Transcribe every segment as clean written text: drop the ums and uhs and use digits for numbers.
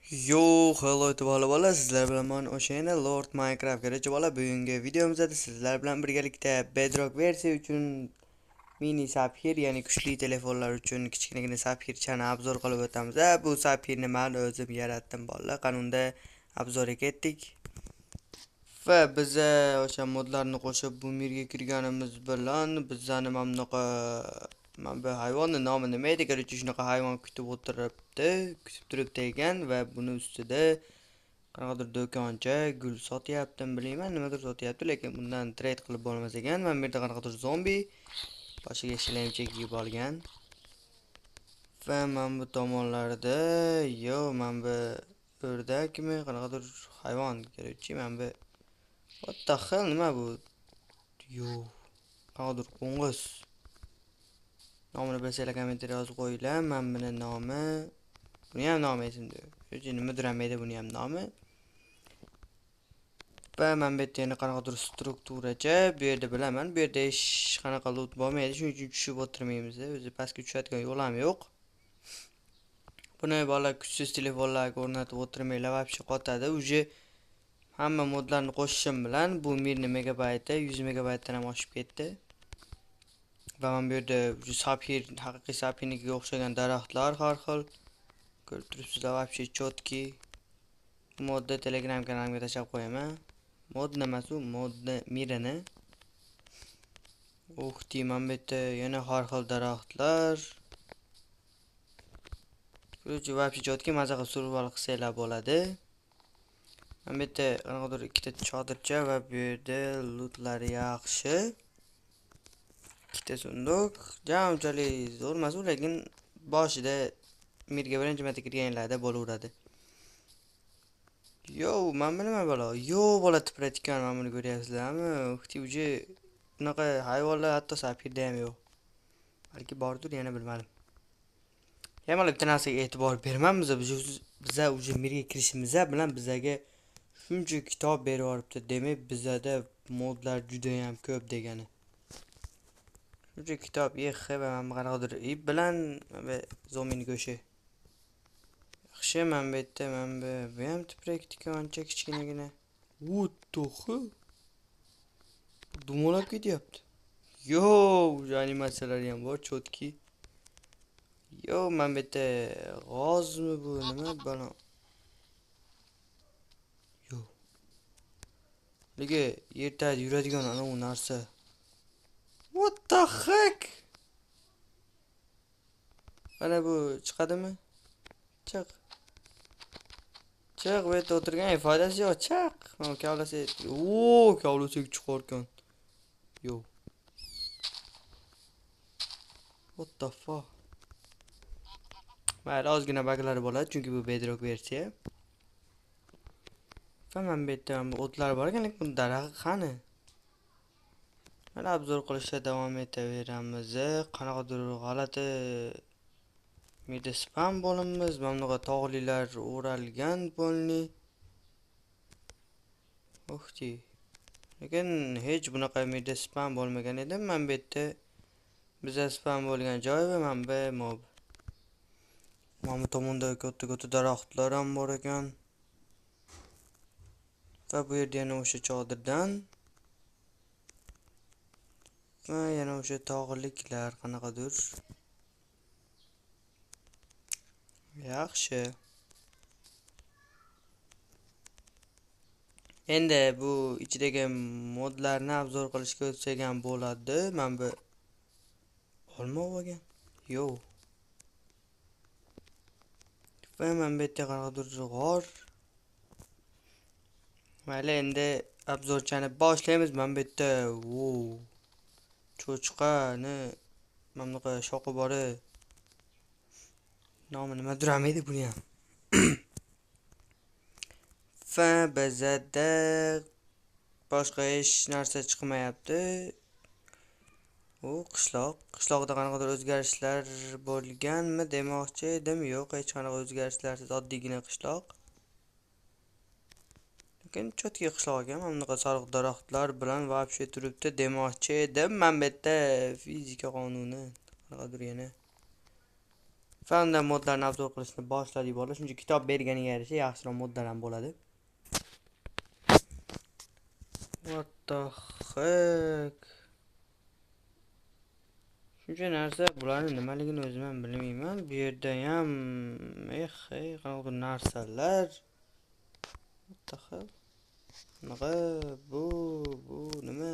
Yo, hello bola, sizlar bilan men o'sha yana Lord Minecraft. Короче bola, bugungi videomizda sizlar bilan birgalikda Bedrock versiya uchun mini sapfir, ya'ni kuchli telefonlar uchun kichkinagina sapfirchani obzor qilib o'tamiz. Bu sapfirni men o'zim yaratdim bolalar. Qanunda obzorga ketdik. Va biza o'sha modlarni qo'shib bu mirga kirganimiz bilan bizani mana bunaqa mana bu hayvonning nomi nima edi? Короче, shunaqa hayvon kutib o'tiribdi, kutib turibdi ekan va buni ustida qanaqadir do'koncha gul sotyapti, bilmayman, nimadir sotyapti, lekin bundan trade qilib bo'lmas ekan. Mana bu yerda qanaqadir zombi boshiga shlemcha kiyib olgan. Va mana bu tomonlarda yo, mana bu o'rdakmi, qanaqadir hayvon, короче, mana bu what the hell, nima bu? Yo, qanaqadir qo'ng'iz. Nomini bilsanglar kommentariya yozib qo'yinglar. Mana buni nomi, buni ham nomi esimda yo'q. Короче, nimadir ham edi buni ham nomi. Va mana bu yerda yana qanaqadir strukturacha, bu yerda bilaman, bu yerda hech qanaqa loot bo'lmaydi, shuning uchun tushib o'tirmaymiz. O'zi pastga tushadigan yo'l ham yo'q. Buni bola kuchsiz telefonlarga o'rnatib o'tirmanglar, вообще qotadi. Уже hamma modlarni qo'shishim bilan bu mirni megabayti 100 megabaytdan ham oshib ketdi. Va mana bu yerda sapfir, haqiqiy sapfirnikiga o'xshagan daraxtlar har xil ko'rib turibsizlar, вообще чётки. Modda Telegram kanalimga tashlab qo'yaman. Mod nimasi u? Modni mirini. Uxti, mana bu yerda yana har xil daraxtlar. Короче, вообще чётки, maza qilib survival qilsanglar bo'ladi. Mana bu yerda qanaqadir ikkita chodircha va bu yerda lootlari yaxshi. Ikkita sunduk, ja unchalik zo'r emas u, lekin boshida mirga birinchi marta kirganlarda bo'laveradi. Yo, mana bu nima balo? Yo, bola tiprayotgan, mana buni ko'ryapsizlarmi? Uxti, уже bunaqa hayvonlar hatto sapfirda ham yo'q. Balki bordir, yana bilmadim. Yana bitta narsaga e'tibor bermamiz, biza уже mirga kirishimiz bilan bizaga shuncha kitob berib yuboribdi. Demak, bizada modlar juda ham ko'p degani. Shuncha kitob, va mana qanaqadir ip bilan mana zombini go'shi. Yaxshi, mana bu yerda mana bu ham tiprak tikoncha kichkinagina. What the hell? Dumalab ketyapti. Yo, уже animatsiyalari ham bor, chotki. Yo, mana bu yerda g'ozmi bu, nima balo? Yo. Nega yer tagida yuradigan ana u narsa? What the heck? Mana bu chiqadimi? Chiq. Chiq, bu yerda o'tirgan foydasi yo'q, chiq. Mana kavlasa, o, kavlasak chiqar ekan. Yo. What the fuck? Mayli, ozgina baglari bo'ladi, chunki bu Bedrock versiya. Va mana bu yerda ham o'tlar bor ekan, lekin bu daraxt qani? Mana obzor qilishda davom etaveramiz. Qanaqadir g'alati mirda spam bo'limiz, mana bunaqa tog'lilar o'ralgan polni. Uxti. Lekin hech bunaqa mirda spam bo'lmagan edi. Mana bu yerda biza spam bo'lgan joy va mana bu mob. Mana bu tomonda katta-katta daraxtlar ham bor ekan. Va bu yerda yana o'sha chodirdan va yana o'sha tog'liklar qanaqadir. Yaxshi. Endi bu ichidagi modlarni obzor qilishga o'tsak ham bo'ladi. Mana bu olma olgan. Yo. Va mana bu yerda qanaqadir g'or. Mayli, endi obzorchani boshlaymiz. Mana bu yerda, wow, cho'chqani mana bunaqa shoxi bor. Nomi nimadir ham edi buni ham. Va bizada boshqa hech narsa chiqmayapti. U qishloq. Qishloqda qanaqadir o'zgarishlar bo'lganmi demoqchi edim. Yo'q, hech qanaqa o'zgarishlarsiz oddiygina qishloq. Lekin chotki qishloq ekan, mana bunaqa sariq daraxtlar bilan вообще turibdi demoqchi edim. Mana bu yerda fizika qonuni qanaqadir yana. Va undan modlarni obzor qilishni boshladik bolalar. Shuncha kitob berganiga yarasha yaxshiroq modlar ham bo'ladi. What the heck? Shuncha narsa, bularning nimaligini o'zim ham bilmayman. Bu yerda ham qanaqadir narsalar. What the hell? Bunaqa bu nima?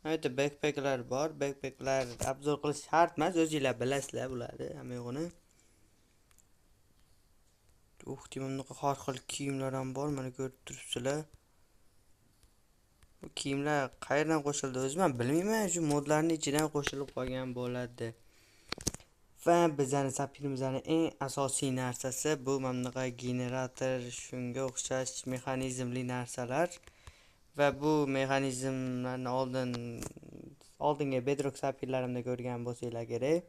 Mana yerda backpacklar bor. Backpacklar obzor qilish shart emas, o'zingizlar bilasizlar bularni, hamma yo'g'ini. Deyman, bunaqa har xil kiyimlar ham bor, mana ko'rib turibsizlar. Bu kiyimlar qayerdan qo'shildi o'zim ham bilmayman, shu modlarning ichidan qo'shilib qolgan bo'ladi. Va bizning safirimizning eng asosiy narsasi bu mana bunaqa generator, shunga o'xshash mexanizmli narsalar. Va bu mexanizmlarni oldingi Bedrock safirlarimda ko'rgan bo'lsanglar kerak.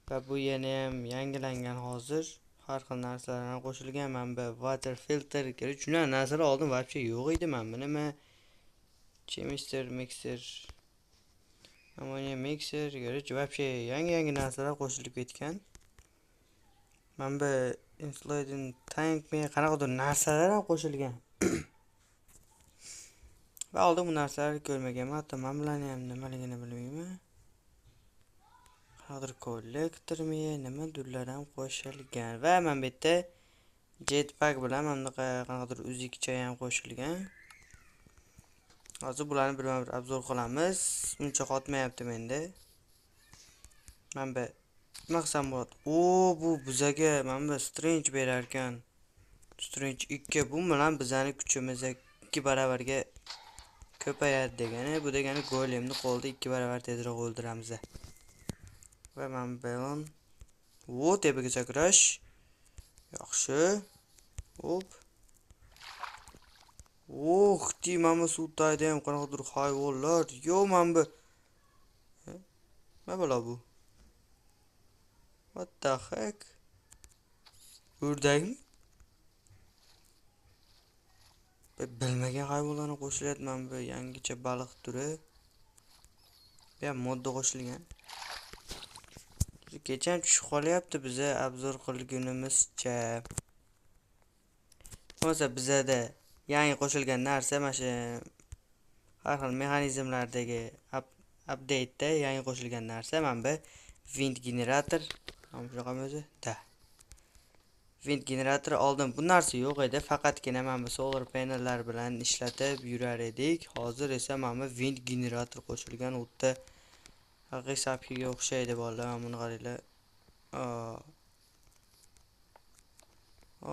Va bu yana ham yangilangan hozir. Har xil narsalar ham qo'shilgan. Mana bu water filter, kerak shunday narsalar oldin вообще yo'q edi. Mana bu nima? Chemister mixer, ammonia mixer, короче, вообще yangi narsalar qo'shilib ketgan. Mana bu insulated tank mi qanaqadir narsalar ham qo'shilgan. Va oldin bu narsalarni ko'rmaganman, hatto men bularni ham nimaligini bilmayman. Qanaqadir kollektormi, nimadirlar ham qo'shilgan. Va mana bu yerda jetpack bilan mana bunaqa qanaqadir uzukcha ham qo'shilgan. Hozir bularni birma-bir obzor qilamiz. Uncha qotmayapti menda. Mana bu nima qilsam bo'ladi? O, bu bizaga mana bu strange berar ekan. Strange 2 bu bilan bizning kuchimiz 2 baravarga ko'payadi degani. Bu degani golemni qo'lda 2 baravar tezroq o'ldiramiz. Va mana balon. O, tepaga sakrash. Yaxshi. Hop. Oh, mana bu suv tagida ham qanaqadir hayvonlar. Yo, mana bu. Nima balo bu? What the heck? O'rdakmi? Bilmagan hayvonlarni qo'shilyapti. Mana bu yangicha baliq turi. Bu ham modda qo'shilgan. Kecha ham tushib qolyapti biza obzor qilgunimizcha. Bo'lmasa bizada yangi qo'shilgan narsa mana shu har xil mexanizmlardagi update'da yangi qo'shilgan narsa mana bu wind generator. Mana shunaqami o'zi? Da. Wind generator oldin bu narsa yo'q edi, faqatgina mana bu solar panellar bilan ishlatib yurar edik. Hozir esa mana bu wind generator qo'shilgan, u yerda haqiqiy sapkiga o'xshaydi bolalar. Mana buni qaranglar.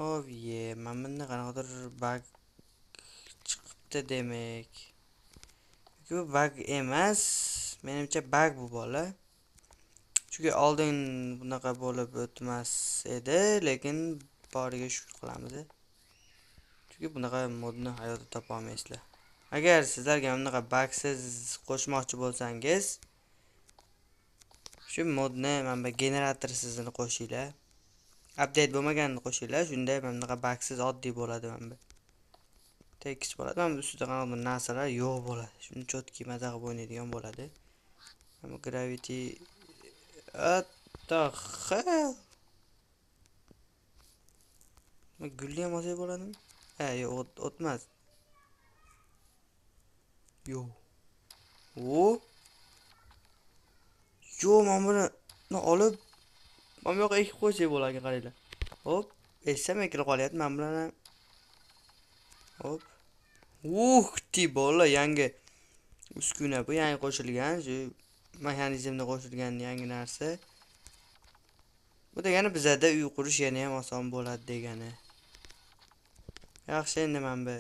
Oh, ye, mana bunda qanaqadir bug chiqibdi demak. Bu bug emas, menimcha bug bu bola. Chunki oldin bunaqa bo'lib o'tmas edi, lekin boriga shukr qilamiz. Chunki bunaqa modni hayotda topa olmaysizlar. Agar sizlarga bunaqa bugsiz qo'shmoqchi bo'lsangiz, shu modni mana bu generatorsizini qo'shinglar. Update bo'lmaganini qo'shinglar, shunda mana bunaqa bugsiz oddiy bo'ladi mana bu. Tekis bo'ladi. Mana bu ustida qanaqadir narsalar yo'q bo'ladi. Shuni chotki maza qilib o'ynaydigan bo'ladi. Mana bu gravity. What the hell? Gulli ham olsak bo'ladimi? Ha, yo'q, o'tmas. Yo'q. O. Yo'q, mana buni olib mana bu yoqqa ekib qo'ysak bo'ladi, qaranglar. Hop, essam ekilib qolyapti mana bularni ham. Hop. Ti bola, yangi uskuna bu, yangi qo'shilgan, shu mexanizmda qo'shilgan yangi narsa. Bu degani bizada uy qurish yana ham oson bo'ladi degani. Yaxshi, endi mana bu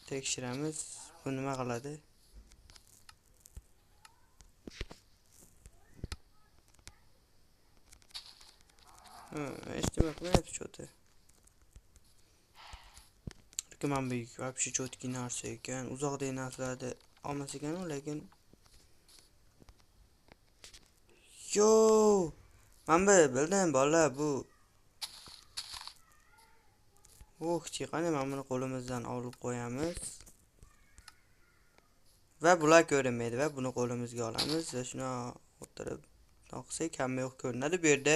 tekshiramiz. Bu nima qiladi? Hech nima qilmayapti cho'ti. Lekin mana bu вообще cho'tki narsa ekan. Uzoqdagi narsalarni olmas ekan u, lekin yo, mana bu bildim bolalar, bu qani mana buni qo'limizdan olib qo'yamiz. Va bular ko'rinmaydi va buni qo'limizga olamiz va shuni o'tirib qilsak hamma yo'q ko'rinadi. Bu yerda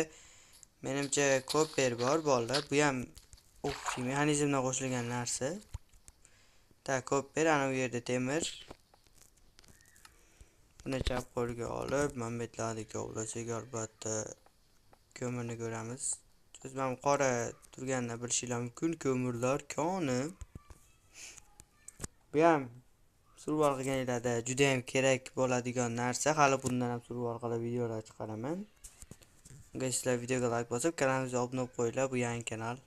Menimcha copper bor bolalar. Bu ham mexanizmdan qo'shilgan narsa. Ta copper ana u yerda temir. Buni chap qo'lga olib, mana bu yerlarni kovlasak albatta ko'mirni ko'ramiz. Siz mana qora turganini bilishingiz mumkin, ko'mirlar koni. Bu ham survival qilganinglarda juda ham kerak bo'ladigan narsa. Hali bundan ham survival qilib videolar chiqaraman. Unga sizlar videoga like bosib, kanalimizga obuna bo'lib qo'yinglar. Bu yangi kanal.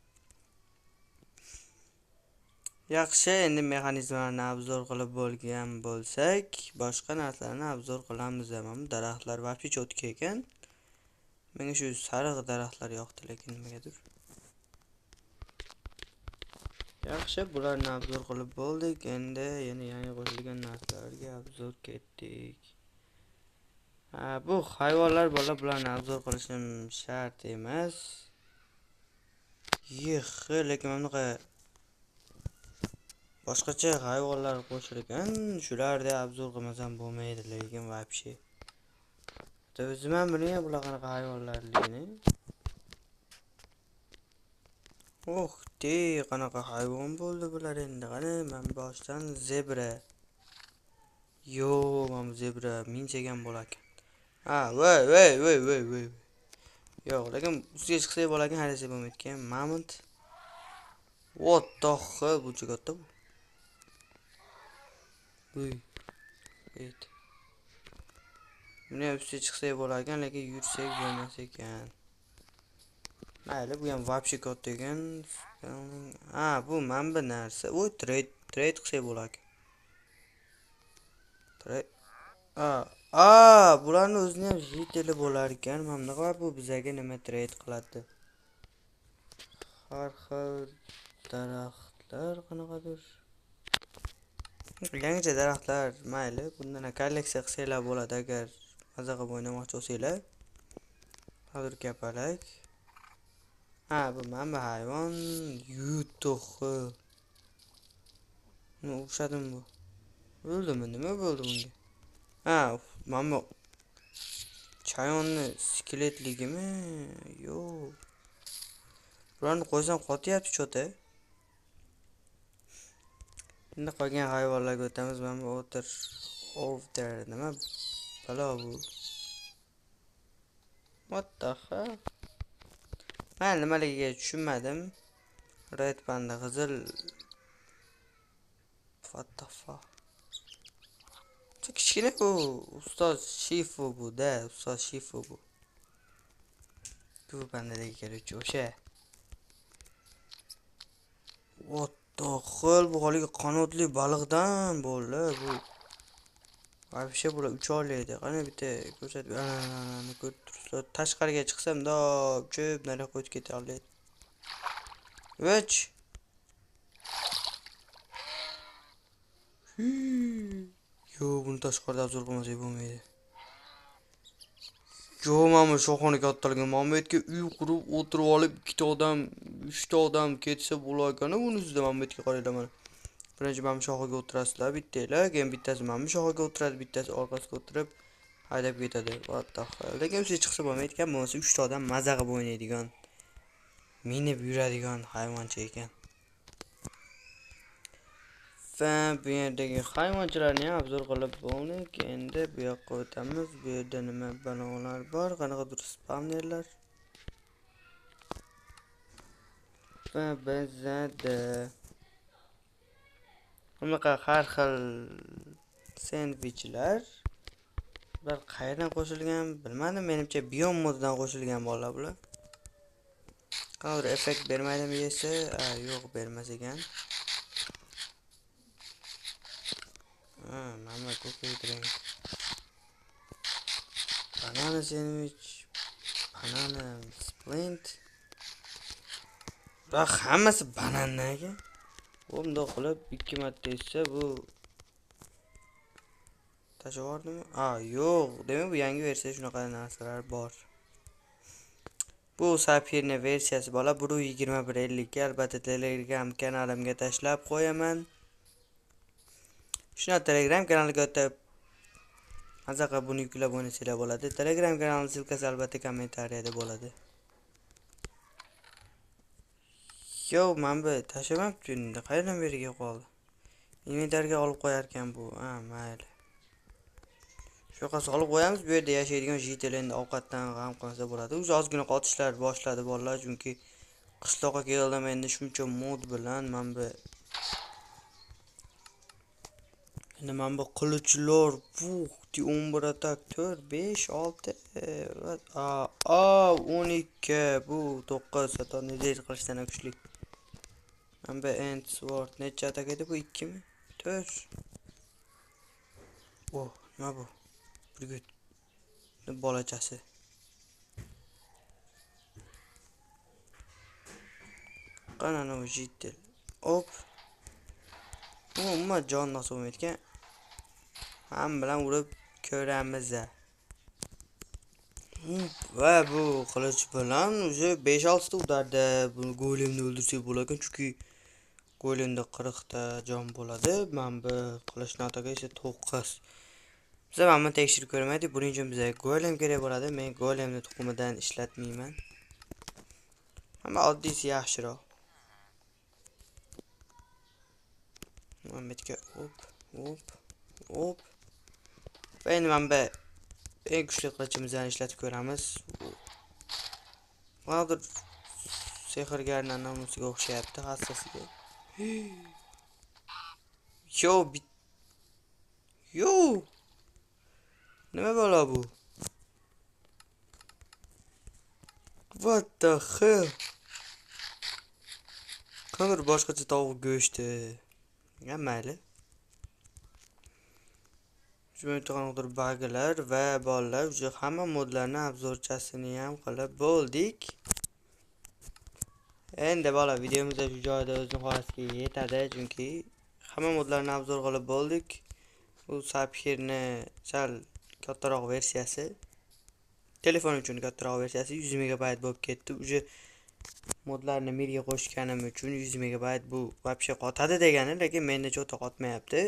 Yaxshi, endi mexanizmlarni obzor qilib bo'lgan bo'lsak, boshqa narsalarni obzor qilamiz. Mana bu daraxtlar вообще cho'tka ekan. Menga shu sariq daraxtlar yoqdi, lekin nimagadir. Yaxshi, bularni obzor qilib bo'ldik. Endi yana yangi qo'shilgan narsalarga obzor ketdik. Ha, bu hayvonlar bola, bularni obzor qilishim shart emas. Yix, lekin mana bunaqa boshqacha hayvonlar qo'shilgan, shularni obzor qilmasam bo'lmaydi, lekin вообще. O'zim ham bilmayman bular qanaqa hayvonlarligini. Oh, te, qanaqa hayvon bo'ldi bular endi. Qani, men boshdan zebra. Yo, mana bu zebra minsak ham bo'lar ekan. Ha, voy, voy, voy, voy, voy. Yo'q, lekin ustiga chiqsak bo'lar ekan, hali bo'lmaydi ekan. Mamont. What the hell, buncha katta bu. Uy. Wait. Buni ham ustiga chiqsak bo'lar ekan, lekin yursak bo'lmas ekan. Mayli, bu ham вообще katta ekan. Ha, bu mana bu narsa. U trade qilsak bo'lar ekan. Trade. A, bularni o'zini ham jiteli bo'lar ekan. Mana bunaqa bu bizaga nima trade qiladi? Har xil daraxtlar qanaqadir. Yangicha daraxtlar, mayli, bundan kolleksiya qilsanglar bo'ladi agar maza qilib o'ynamoqchi bo'lsanglar. Hozir kapalak. Ha, bu mana bu hayvon yutuqi. Nima o'xshadimi bu? O'ldimi? Nima bo'ldi bunga? Ha, mana bu chayonni skeletligimi? Yo'q. Bularni qo'ysam qotyapti cho'ta. Endi qolgan hayvonlarga o'tamiz. Mana bu o'tir, o'tir nima balo bu? What the hell? Men nimaligiga tushunmadim. Red panda qizil. What the fuck? Kichkina bu ustoz Shifu bu da, ustoz Shifu bu. Bu pandadagi kerakchi o'sha. What the hell, bu haligi qanotli baliqdan bo'ldi bu. Вообще bular ucha olmaydi. Qani bitta ko'rsatib, ana ko'rib turibsizlar. Tashqariga chiqsam, mundoq uchib nariyoqqa o'tib keta oladi. Vech. Yo'q, buni tashqarida obzor qilmasak bo'lmaydi. Yo'q, mana bu shoxoni kattaligini, mana bu yerga uy qurib o'tirib olib, ikkita odam, uchta odam ketsa bo'lar ekan. Buni ustida mana bu yerga qaranglar mana. Birinchi mana bu shoxiga o'tirasizlar, bittanglar, keyin bittasi mana bu shoxiga o'tiradi, bittasi orqasiga o'tirib haydab ketadi. What the hell? Lekin ustiga chiqsa bo'lmaydi ekan, bo'lmasa uchta odam maza qilib o'ynaydigan, minib yuradigan hayvoncha ekan. Va bu yerdagi hayvonchalarni ham obzor qilib bo'ldik. Endi bu yoqqa o'tamiz. Bu yerda nima balolar bor, qanaqadir spawnerlar. Va bizada bunaqa har xil sendvichlar. Bular qayerdan qo'shilgan bilmadim. Menimcha biom moddan qo'shilgan bolalar bular. Qanaqadir effekt bermaydimi yesa? Yo'q, bermas ekan. Ha, mana coffee drink. Banana sandwich, banana splint. Bular hammasi banandan ekan. Bundoq qilib 2 marta esa bu tashlab yubordimi? Ha, yo'q. Demak, bu yangi versiya shunaqa narsalar bor. Bu Sapphire versiyasi bola 1.21.52. Albatta Telegram kanalimga tashlab qo'yaman. Shuna Telegram kanaliga o'tib maza qilib buni yuklab o'ynasanglar bo'ladi. Telegram kanalining silkasi albatta kommentariyada bo'ladi. Yo, mana bu tashlamabdi endi. Qayerdan beri kelib qoldi? Inventarga olib qo'yar ekan bu. Ha, mayli. Shu yoqqa solib qo'yamiz. Bu yerda yashaydigan jitel endi ovqatdan g'am qilmasa bo'ladi. O'zi ozgina qotishlar boshladi bolalar, chunki qishloqqa keldim endi shuncha mod bilan mana bu endi mana bu qilichlar, vuh, 11 atak, 4, 5, 6, a, 12, bu 9, hatto nezer qilichdan kuchli. Mana bu end sword necha atak edi bu? 2 mi? 4. Oh, nima bu? Burgut bolachasi. Qani ana jitel. Op. Umuman jon nasib bo'lmayotgan. Ham bilan urib ko'ramiz. Va bu qilich bilan o'zi 5-6 ta udarda buni golemni o'ldirsak bo'lar ekan, chunki golemda 40 ta jon bo'ladi. Mana bu qilichni ataga esa 9. Biz mana buni tekshirib ko'rmaydik. Buning uchun bizga golem kerak bo'ladi. Men golemni tuxumidan ishlatmayman. Hamma oddiysi yaxshiroq. Mana bu yerga op, op, op. Va endi mana bu eng kuchli qilichimizni ishlatib ko'ramiz. Qanaqadir sehrgarning namusiga o'xshayapti, hassasiga. Yo, yo. Nima balo bu? What the hell? Qanaqadir boshqacha tovuq go'shti. Ya mayli. Shu yerda qanaqadir baglar va bolalar o'sha hamma modlarni obzorchasini ham qilib bo'ldik. Endi bola videomiz shu joyda o'z nihoyasiga yetadi, chunki hamma modlarni obzor qilib bo'ldik. Bu Sapphirni sal kattaroq versiyasi, telefon uchun kattaroq versiyasi 100 megabayt bo'lib ketdi. O'sha modlarni mirga qo'shganim uchun 100 megabayt bu вообще qotadi degani, lekin menda cho'ta qotmayapti.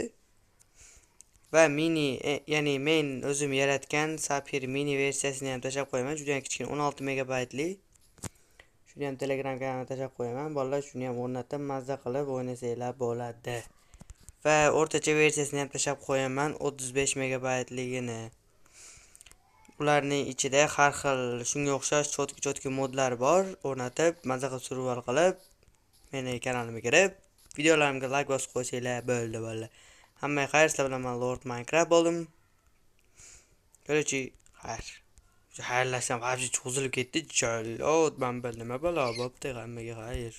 Va mini, ya'ni men o'zim yaratgan Sapphire mini versiyasini ham tashlab qo'yaman. Juda ham kichkina 16 megabaytli. Shuni ham Telegram kanalimga tashlab qo'yaman. Bolalar shuni ham o'rnatib mazza qilib o'ynasanglar bo'ladi. Va o'rtacha versiyasini ham tashlab qo'yaman, 35 megabaytligini. Ularning ichida har xil shunga o'xshash cho'tki-cho'tki modlar bor. O'rnatib, mazza qilib survival qilib, meni kanalimga kirib, videolarimga like bosib qo'ysanglar bo'ldi bolalar. Hammaga xayr, sizlar bilan men Lord Minecraft bo'ldim. Ko'rchi, xayr. Xayrlashsam, вообще cho'zilib ketdi. Jalod, men bir nima balo bo'pti, hammaga xayr.